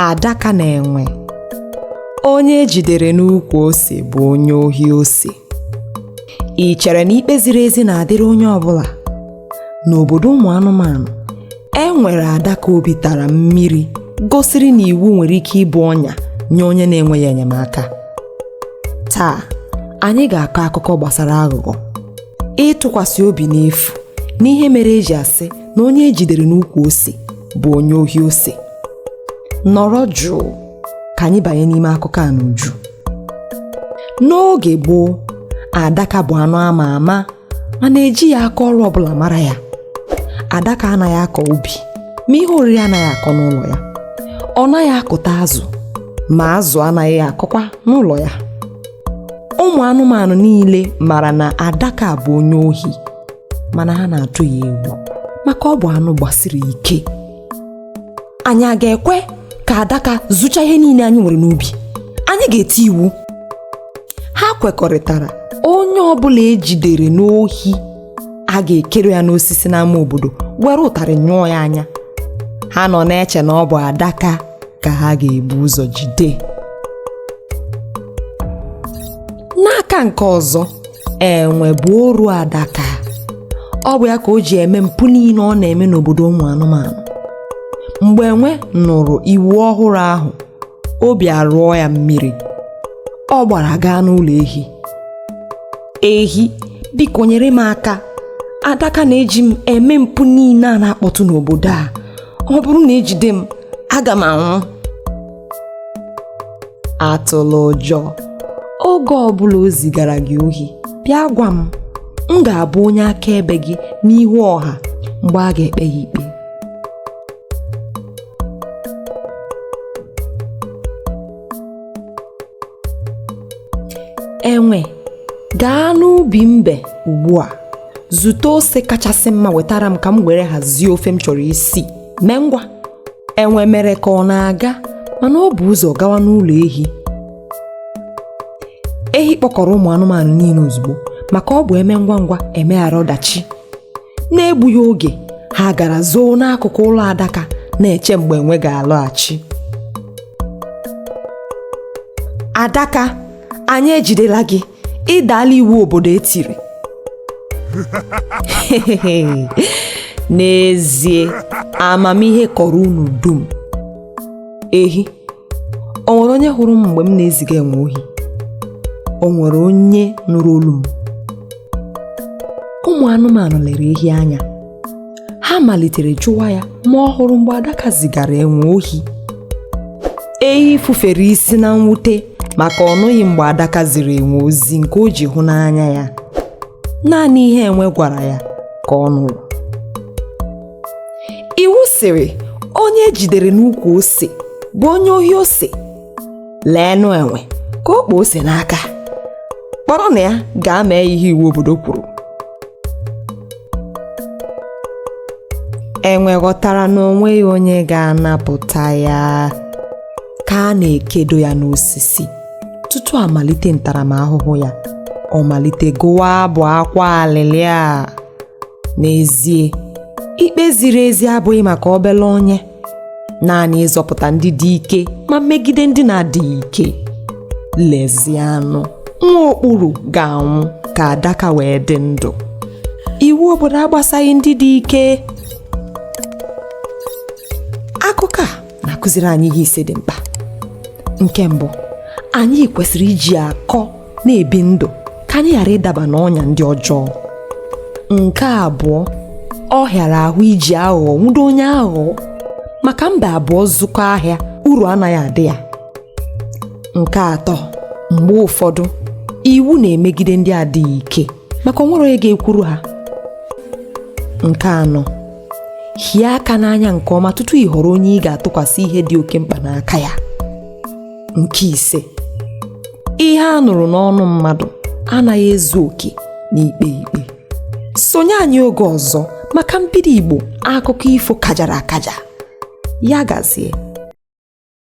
Adaka na enwe. Onye e jidere n'ukwu ose bụ onye ohi ose. Ị chere na ikpe ziri ezi na-adịrị onye ọbụla? N'obodo ụmụ anụmanụ, e nwere adaka obi tara mmiri gosiri na iwu nwere ike ịbụ ọnya nye onye na-enweghị enyemaka. Taa, anyị ga-akọ akụkọ gbasara aghụghọ, ịtụkwasị obi n'efu na ihe mere eji asị na onye e jidere n'ukwu ose bụ onye ohi ose. Nọrọ jụụ ka anyị banye n'ime akụkọ a n'uju. N'oge gboo, adaka bụ anụ ama ama mana ejighị aka ọrụ ọbụla mara ya. Adaka anaghị akọ ubi ma ihe oriri anaghị akọ n'ụlọ ya. Ọ naghị akụta azụ ma azụ anaghị akọkwa n'ụlọ ya. Ụmụ anụmanụ niile mara na adaka bụ onye ohi mana ha na-atụ ya egwu maka ọ bụ anụ gbasiri ike. Anyị a ga-ekwe ka adaka zụcha ihe niile anyị nwere n'ubi? Anyị ga-eti iwu. Ha kwekọrịtara onye ọbụla ejidere n'ohi a ga-ekere ya n'osisi n'ama obodo were ụtarị nyụọ ya anya. Ha nọ na-eche na ọ bụ adaka ka ha ga-ebu ụzọ jide. N'aka nke ọzọ, enwe bụ oru adaka. Ọ bụ ya ka o ji eme mpụ niile ọ na-eme n'obodo ụmụ anụmanụ. Mgbe enwe nụrụ iwu ọhụrụ ahụ, obi arụọ ya mmiri. Ọ gbara gaa n'ụlọ ehi. Ehi, biko nyere m aka. Adaka na-eji m eme mpụ niile a na-akpọtụ n'obodo a. Ọ bụrụ na ejide m, aga m anwụ. Atụla ụjọ. Oge ọbụla o zigara gị ohi, bịa gwa m. M ga-abụ onye akaebe gị n'ihu ọha mgbe a ga-ekpe ya ikpe. Enwe, gaa n'ubi mbe ugbu a. Zụta ose kachasị mma wetara m ka m were hazie ofe m chọrọ isi. Mee ngwa. Enwe mere ka ọ na-aga mana o bu ụzọ gawa n'ụlọ ehi. Ehi kpọkọrọ ụmụ anụmanụ niile ozugbo maka ọ bụ eme ngwa ngwa emeghara ọdachi. Na-egbughị oge, ha gara zoo n'akụkụ ụlọ adaka na-eche mgbe enwe ga-alọghachi. Adaka, anyị ejidela gị. Ị daala iwu obodo e tiri. N'ezie, amamihe kọrọ unu dum. Ehi, o nwere onye hụrụ m mgbe m na-eziga enwe ohi? O nwere onye nụrụ olu m? Ụmụ anụmanụ lere ehi anya. Ha malitere jụwa ya ma ọ hụrụ mgbe adaka zigara enwe ohi. Ehi fufere isi na mwute maka ọ nụghị mgbe adaka ziri enwe ozi nke o ji hụ n'anya ya. Naanị ihe enwe gwara ya ka ọ nụrụ. Iwu sịrị onye ejidere n'ukwu ose bụ onye ohi ose. Leenụ enwe ka o kpo ose n'aka. Kpọrọnụ ya gaa mee ihe iwu obodo kwuru. Enwe ghọtara na o nweghị onye ga-anapụta ya ka a na-ekedo ya n'osisi tutu amalite ntaramahụhụ ya. Ọ malite gụwa abụ akwa alịlị a. N'ezie, ikpe ziri ezi abụghị maka obele onye. Naanị ịzọpụta ndị dị ike ma megide ndị na-adịghị ike. Lezianụ, nwa okpuru ga-anwụ ka adaka wee dị ndụ. Iwu obodo agbasaghị ndị dị ike. Akụkọ a na-akụziri anyị ihe ise dị mkpa. Nke mbụ, anyị kwesịrị iji akọ na-ebi ndụ ka anyị ghara ịdaba n'ọnya ndị ọjọọ. Nke abụọ, ọ hịara ahụ iji aghụghọ nwudo onye aghụghọ maka mba abụọ zụkọ ahịa uru anaghị adị ya. Nke atọ, mgbe ụfọdụ iwu na-emegide ndị adịghị ike maka o nwere onye ga-ekwuru ha. Nke anọ, hie aka n'anya nke ọma tutu ị họrọ onye ị ga-atụkwasị ihe dị oke mkpa n'aka ya. Nke ise, ihe a nụrụ n'ọnụ mmadụ anaghị ezu oke n'ikpe ikpe. Sonye anyị oge ọzọ maka mbido Igbo akụkọ ifo kajara akaja. Ya gazie.